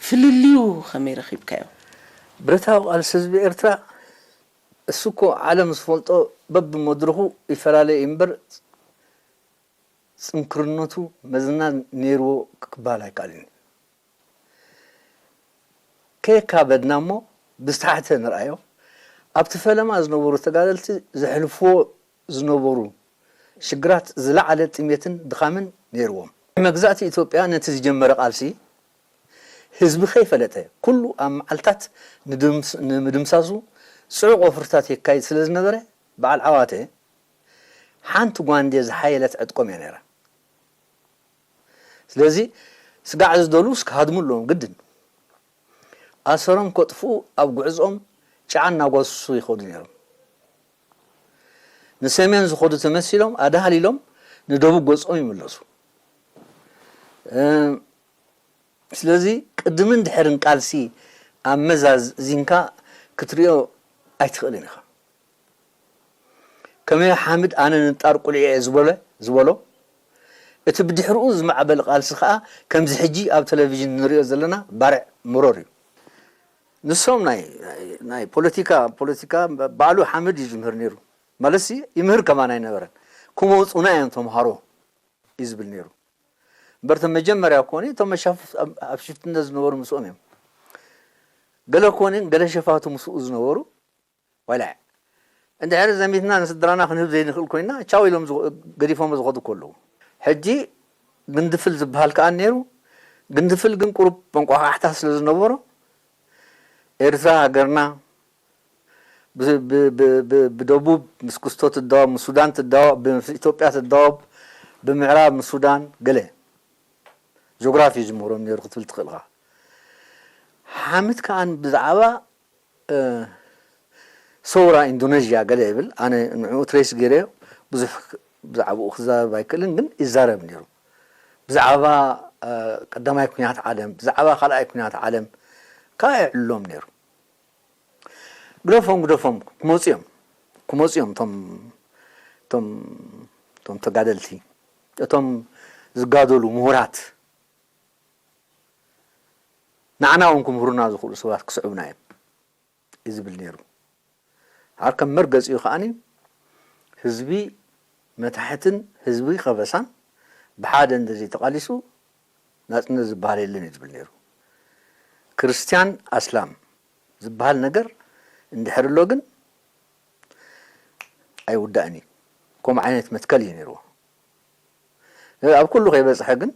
ፍልልዩ ከመይ ረኺብካዮ? ብረታዊ ቃልሲ ህዝቢ ኤርትራ እሱ እኮ ዓለም ዝፈልጦ በብመድረኹ ይፈላለ እዩ እምበር ጽንክርነቱ መዝና ነይርዎ ክበሃል ኣይከኣልን እዩ። ከየካበድና እሞ ብዝተሓተ ንርኣዮ። ኣብቲ ፈለማ ዝነበሩ ተጋደልቲ ዘሕልፍዎ ዝነበሩ ሽግራት ዝለዓለ ጥሜትን ድኻምን ነይርዎም። መግዛእቲ ኢትዮጵያ ነቲ ዝጀመረ ቃልሲ ህዝቢ ከይፈለጠ ኩሉ ኣብ መዓልታት ንምድምሳሱ ጽዑቕ ወፍርታት የካይድ ስለ ዝነበረ በዓል ዓዋተ ሓንቲ ጓንዴ ዝሓየለት ዕጥቆም እያ ነይራ። ስለዚ ስጋዕ ዝደልዩስ ክሃድሙ ኣለዎም ግድን። ኣሰሮም ከጥፍኡ ኣብ ጉዕዝኦም ጨዓ እናጓስሱ ይኸዱ ነይሮም። ንሰሜን ዝኸዱ ተመሲሎም ኣድሃል ኢሎም ንደቡብ ገጾም ይምለሱ። ስለዚ ቅድምን ድሕርን ቃልሲ ኣመዛዚንካ ክትሪኦ ኣይትኽእልን ኢኻ። ከመይ ሓምድ ኣነ ንጣር ቁልዒ እየ ዝበለ ዝበሎ እቲ ብድሕርኡ ዝማዕበለ ቃልሲ ከኣ ከምዚ ሕጂ ኣብ ቴሌቪዥን ንሪኦ ዘለና ባርዕ ምሮር እዩ። ንሶም ናይ ናይ ፖለቲካ ፖለቲካ ባዕሉ ሓምድ እዩ ዝምህር ነይሩ። ማለትሲ ይምህር ከማን ኣይነበረን። ክመፁና እዮም ተምሃሮ እዩ ዝብል ነይሩ። እምበር እቶም መጀመርያ ኮኒ እቶም መሻፍፍ ኣብ ሽፍትነት ዝነበሩ ምስኦም እዮም። ገለ ኮኒ ገለ ሸፋቱ ምስኡ ዝነበሩ ዋላ እንድሕር ዘሚትና ንስድራና ክንህብ ዘይንኽእል ኮይና ቻው ኢሎም ገዲፎም ዝኸዱ እኮ ኣለዉ። ሕጂ ግንድፍል ዝበሃል ከኣ ነይሩ። ግንድፍል ግን ቁሩብ መንቋቋሕታ ስለ ዝነበሮ ኤርትራ ሃገርና ብደቡብ ምስ ክስቶ ትዳወብ፣ ምስ ሱዳን ትዳወብ፣ ምስ ኢትዮጵያ ትዳወብ፣ ብምዕራብ ምስ ሱዳን ገለ ጆግራፊ ዝምህሮም ነይሩ ክትብል ትኽእል ኢኻ። ሓምድ ከኣ ብዛዕባ ሰውራ ኢንዶነዥያ ገለ ይብል። ኣነ ንዕኡ ትሬስ ገይረዮ ብዙሕ ብዛዕባኡ ክዛረብ ኣይክእልን፣ ግን ይዛረብ ነይሩ። ብዛዕባ ቀዳማይ ኩናት ዓለም፣ ብዛዕባ ካልኣይ ኩናት ዓለም ከኣ የዕልሎም ነይሩ። ግደፎም ግደፎም ክመፁ እዮም ክመፁ እዮም እቶም እቶም እቶም ተጋደልቲ እቶም ዝጋደሉ ምሁራት ንዓና እውን ክምህሩና ዝኽእሉ ሰባት ክስዕቡና እዮም እዩ ዝብል ነይሩ። ሃር ከም መርገፂኡ ከዓኒ ህዝቢ መታሕትን ህዝቢ ከበሳን ብሓደ እንተዘይተቓሊሱ ናጽነት ዝበሃል የለን እዩ ዝብል ነይሩ። ክርስትያን ኣስላም ዝበሃል ነገር እንድሕር ኣሎ ግን ኣይውዳእን እዩ። ከምኡ ዓይነት መትከል እዩ ነይርዎ። ኣብ ኩሉ ከይበጽሐ ግን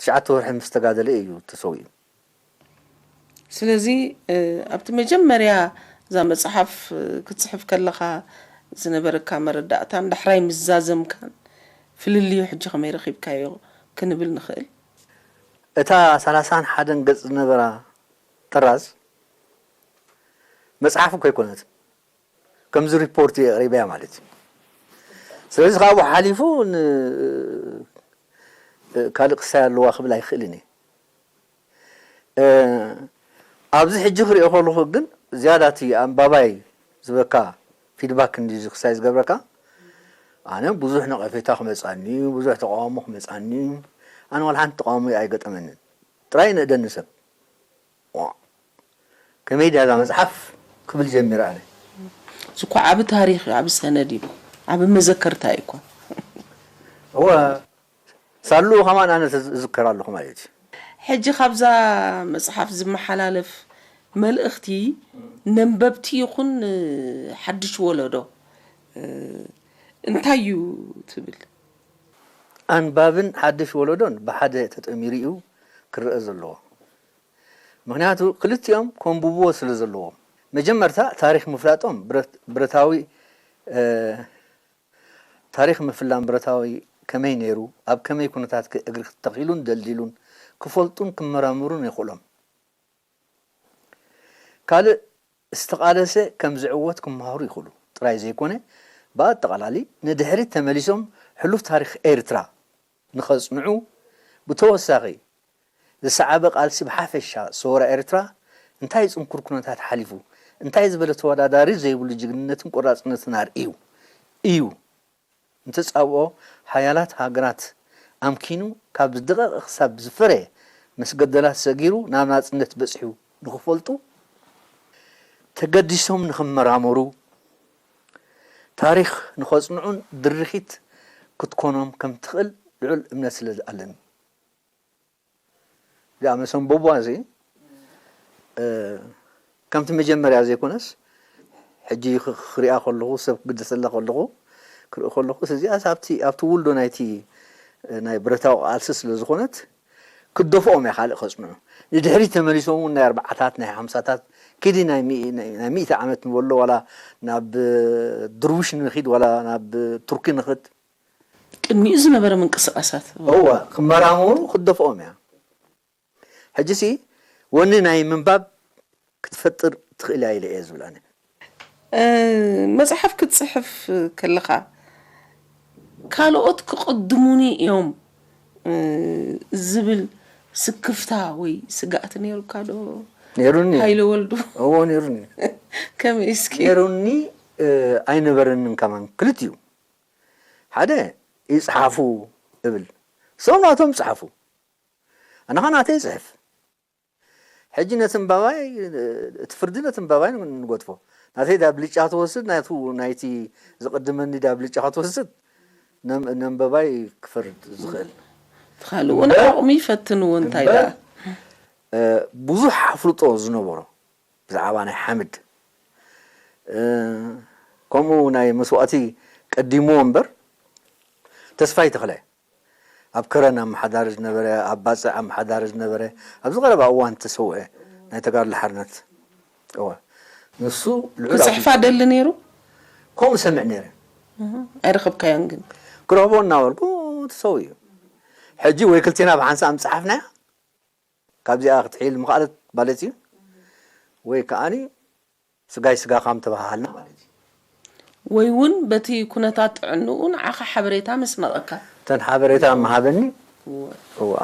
ትሽዓተ ወርሒ ምስ ተጋደለ እዩ ተሰዊኡ። ስለዚ ኣብቲ መጀመርያ እዛ መፅሓፍ ክትፅሕፍ ከለኻ ዝነበረካ መረዳእታን ዳሕራይ ምስ ዛዘምካን ፍልልዩ ሕጂ ከመይ ረኺብካዮ ክንብል ንኽእል? እታ ሰላሳን ሓደን ገጽ ዝነበራ ጥራዝ መጽሓፍ እኮ ኣይኮነትን። ከምዚ ሪፖርት እየ ኣቕሪበያ ማለት እዩ። ስለዚ ካብኡ ሓሊፉ ን- ካልእ ክሳይ ኣለዋ ክብል ኣይክእልን እየ። ኣብዚ ሕጂ ክሪኦ ከለኹ ግን ዝያዳ እቲ ኣንባባይ ዝበካ ፊድባክ እንዲ ክሳይ ዝገብረካ ኣነ ብዙሕ ነቐፌታ ክመፃኒ እዩ፣ ብዙሕ ተቃውሞ ክመፃኒ እዩ። ኣነ ዋላ ሓንቲ ተቃውሞ ኣይገጠመንን። ጥራይ ንእደኒ ሰብ ከመይ ድያ እዛ መፅሓፍ ክብል ጀሚረ ኣነ። እዚ እኮ ዓቢ ታሪኽ እዩ፣ ዓቢ ሰነድ እዩ፣ ዓቢ መዘከርታ እዩ እኮ። እወ ሳሉ ከማን ኣነ እዝከር ኣለኹ ማለት እዩ። ሕጂ ካብዛ መፅሓፍ ዝመሓላለፍ መልእኽቲ ነንበብቲ ይኹን ሓድሽ ወለዶ እንታይ እዩ ትብል? ኣንባብን ሓድሽ ወለዶን ብሓደ ተጠሚሩ እዩ ክረአ ዘለዎ። ምኽንያቱ ክልቲኦም ከንብብዎ ስለ ዘለዎም። መጀመርታ ታሪኽ ምፍላጦም ብረታዊ ታሪኽ ምፍላም ብረታዊ ከመይ ነይሩ፣ ኣብ ከመይ ኩነታት እግሪ ተኺሉን ደልዲሉን ክፈልጡን ክመራምሩን የኽእሎም። ካልእ ዝተቓለሰ ከም ዝዕወት ክመሃሩ ይኽእሉ ጥራይ ዘይኮነ ብኣጠቓላሊ ንድሕሪት ተመሊሶም ሕሉፍ ታሪኽ ኤርትራ ንኸጽንዑ ብተወሳኺ ዝሰዓበ ቃልሲ ብሓፈሻ ሰውራ ኤርትራ እንታይ ጽንኩር ኩነታት ሓሊፉ እንታይ ዝበለ ተወዳዳሪ ዘይብሉ ጅግንነትን ቆራጽነትን ኣርእዩ እዩ ንተጻብኦ ሓያላት ሃገራት ኣምኪኑ ካብ ዝደቐቐ ክሳብ ዝፈረየ መስገደላት ሰጊሩ ናብ ናጽነት በጺሑ ንኽፈልጡ ተገዲሶም ንኽመራመሩ ታሪኽ ንኸጽንዑን ድርኺት ክትኮኖም ከም ትኽእል ልዑል እምነት ስለ ኣለኒ። እዚኣ መሰንበቧ እዚ ከምቲ መጀመርያ ዘይኮነስ ሕጂ ክሪኣ ከለኹ ሰብ ክግደሰላ ከለኹ ክርኢ ከለኹ እዚኣ ኣብቲ ውልዶ ናይቲ ናይ ብረታዊ ቃልሲ ስለ ዝኾነት ክደፍኦም እያ ካልእ ከፅንዑ ንድሕሪት ተመሊሶም እውን ናይ ኣርባዓታት ናይ ሓምሳታት ኪዲ ናይ ሚእቲ ዓመት ንበሎ ዋላ ናብ ድርቡሽ ንኺድ ዋላ ናብ ቱርኪ ንኽድ ቅድሚኡ ዝነበረ ምንቅስቃሳት እወ ክመራመሩ ክደፍኦም እያ ሕጂሲ ወኒ ናይ ምንባብ ክትፈጥር ትኽእል እያ ኢለ እየ ዝብል ኣነ መፅሓፍ ክትፅሕፍ ከለኻ ካልኦት ክቕድሙኒ እዮም ዝብል ስክፍታ ወይ ስጋእቲ ነይሩካ ዶ ነይሩኒ ሃይለ ወልዱ እዎ ነይሩኒ ከመይ እስኪ ነይሩኒ ኣይነበረንን ከማን ክልቲኡ ሓደ ይፅሓፉ እብል እሶም ናቶም ይፅሓፉ ኣነ ኸዓ ናተይ ይፅሕፍ ሕጂ ነቲ እምባባይ እቲ ፍርዲ ነቲ እምባባይ ንገድፎ ናተይ ዳ ብልጫ ትወስድ ናይቲ ዝቕድመኒ ዳ ብልጫ ክትወስድ ነንበባይ ክፈርድ ዝኽእል ትኻልኡ ንዓቕሙ ይፈትን እውን እንታይ ደኣ ብዙሕ ኣፍልጦ ዝነበሮ ብዛዕባ ናይ ሓምድ ከምኡ ናይ መስዋእቲ ቀዲምዎ እምበር ተስፋይ ተኽለ ኣብ ከረን ኣመሓዳሪ ዝነበረ ኣብ ባፅዕ ኣመሓዳሪ ዝነበረ ኣብዚ ቀረባ እዋን ተሰውአ ናይ ተጋድሎ ሓርነት እወ ንሱ ልዑል ክፅሕፋ ደሊ ነይሩ ከምኡ ሰምዕ ነይረ ኣይረኸብካዮን ግን ክረኽቦ እናበልኩ ተሰው እዩ ሕጂ ወይ ክልቴና ብሓንሳእ ምፅሓፍናያ ካብዚኣ ክትሕይል ምኽኣለት ማለት እዩ ወይ ከዓኒ ስጋይ ስጋኻ ምተባሃሃልና ማለት እዩ ወይ እውን በቲ ኩነታት ጥዕንኡ ንዓኻ ሓበሬታ መስነቐካ እተን ሓበሬታ ምሃበኒ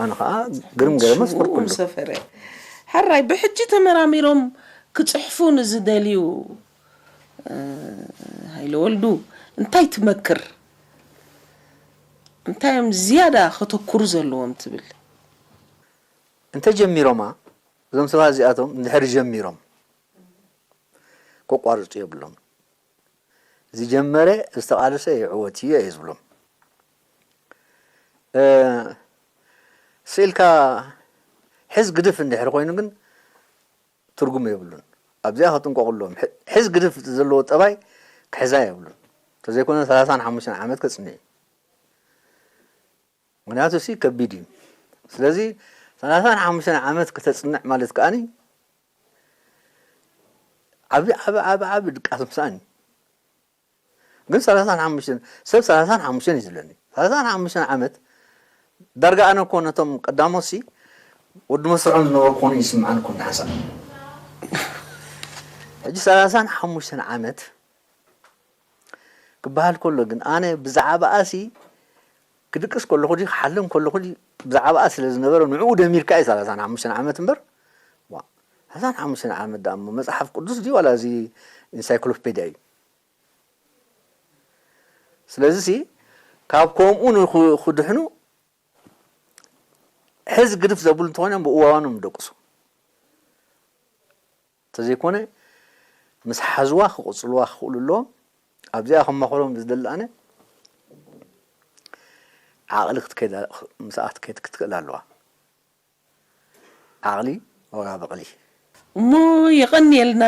ኣነ ከዓ ግርም ገይረ መስፈርኩሉ ሰፈረ ሓራይ ብሕጂ ተመራሚሮም ክፅሕፉ ንዝደልዩ ሃይለ ወልዱ እንታይ ትመክር እንታይ እዮም ዝያዳ ከተኩሩ ዘለዎም ትብል እንተጀሚሮማ እዞም ሰባት እዚኣቶም እንድሕር ጀሚሮም ከቋርፁ የብሎም ዝጀመረ ዝተቓለሰ ይዕወት እዩ እየ ዝብሎም። ስኢልካ ሕዝ ግድፍ እንድሕር ኮይኑ ግን ትርጉም የብሉን። ኣብዚኣ ከጥንቀቑ ኣለዎም። ሕዝ ግድፍ ዘለዎ ጠባይ ክሕዛ የብሉን። እንተዘይኮነ ሰላሳን ሓሙሽተን ዓመት ከፅንዕ እዩ። ምክንያቱ ሲ ከቢድ እዩ። ስለዚ ሰላሳን ሓሙሽተን ዓመት ክተፅንዕ ማለት ከኣኒ ዓብ ዓብ ዓብ ዓብ ድቃስ ምሳእን እዩ። ግን ሰላሳን ሓሙሽተን ሰብ ሰላሳን ሓሙሽተን እዩ ዝብለኒ። ሰላሳን ሓሙሽተን ዓመት ዳርጋ ኣነ እኮ ነቶም ቀዳሞት ሲ ወዲ መስርዖም ዝነበርኩ ኮኑ ይስምዓን ኮን ሓሳብ ሕጂ ሰላሳን ሓሙሽተን ዓመት ክበሃል ከሎ ግን ኣነ ብዛዕባኣ ሲ ክድቅስ ከለኹ ድዩ ክሓልም ከለኹ ድዩ ብዛዕባኣ ስለ ዝነበረ ንዕኡ ደሚርካ እዩ ሰላሳን ሓሙሽተን ዓመት እምበር። ዋ፣ ሰላሳን ሓሙሽተን ዓመት ደኣ እሞ መፅሓፍ ቅዱስ ድዩ ዋላ እዚ ኢንሳይክሎፔድያ እዩ? ስለዚ ሲ ካብ ከምኡ ንክድሕኑ ሕዝ ግድፍ ዘብሉ እንተኾይኖም ብእዋኖም ደቅሱ እንተዘይኮነ ምስ ሓዝዋ ክቕፅልዋ ክኽእሉ ኣለዎም። ኣብዚኣ ከማኽሮም ዝደሊ ኣነ ዓቕሊ ክትከይድ ምስኣ ክትከይድ ክትክእል ኣለዋ። ዓቕሊ ዋጋ በቕሊ። እሞ የቐንየልና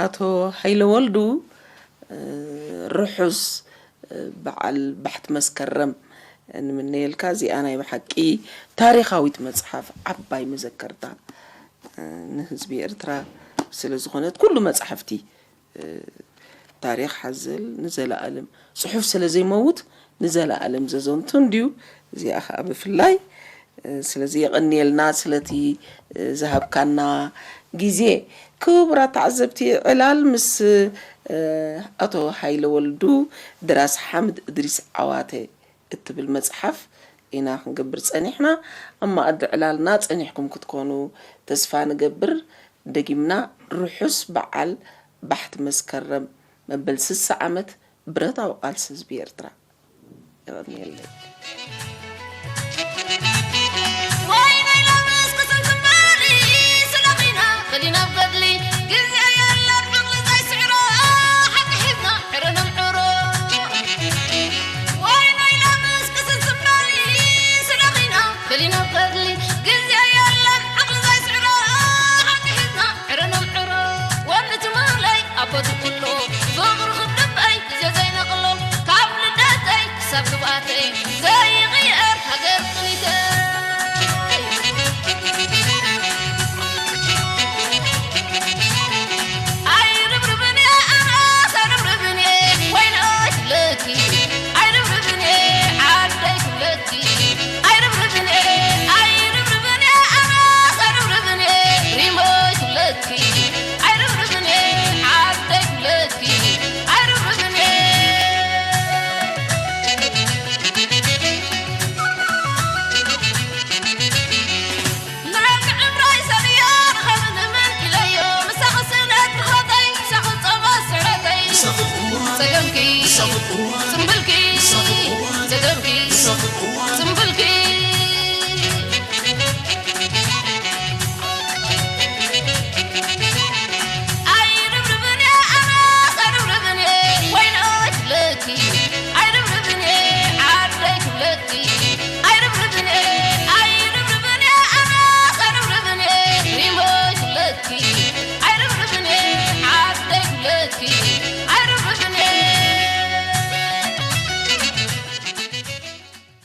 ኣቶ ሃይለ ወልዱ። ርሑስ በዓል ባሕቲ መስከረም ንምነየልካ። እዚኣ ናይ ብሓቂ ታሪኻዊት መፅሓፍ ዓባይ መዘከርታ ንህዝቢ ኤርትራ ስለ ዝኾነት ኩሉ መፅሓፍቲ ታሪኽ ሓዘል ንዘለኣለም ፅሑፍ ስለ ዘይመውት ንዘለኣለም ዘዘንቱ እንድዩ። እዚኣ ከዓ ብፍላይ ስለዚ የቐንየልና ስለቲ ዝሃብካና ግዜ። ክቡራት ተዓዘብቲ ዕላል ምስ ኣቶ ሃይለ ወልዱ ድራስ ሓምድ እድሪስ ዓዋተ እትብል መፅሓፍ ኢና ክንገብር ፀኒሕና። ኣብ መኣዲ ዕላልና ፀኒሕኩም ክትኮኑ ተስፋ ንገብር። ደጊምና ርሑስ በዓል ባሕቲ መስከረም መበል ስሳ ዓመት ብረታዊ ቃልሲ ህዝቢ ኤርትራ። የቐንየለይ።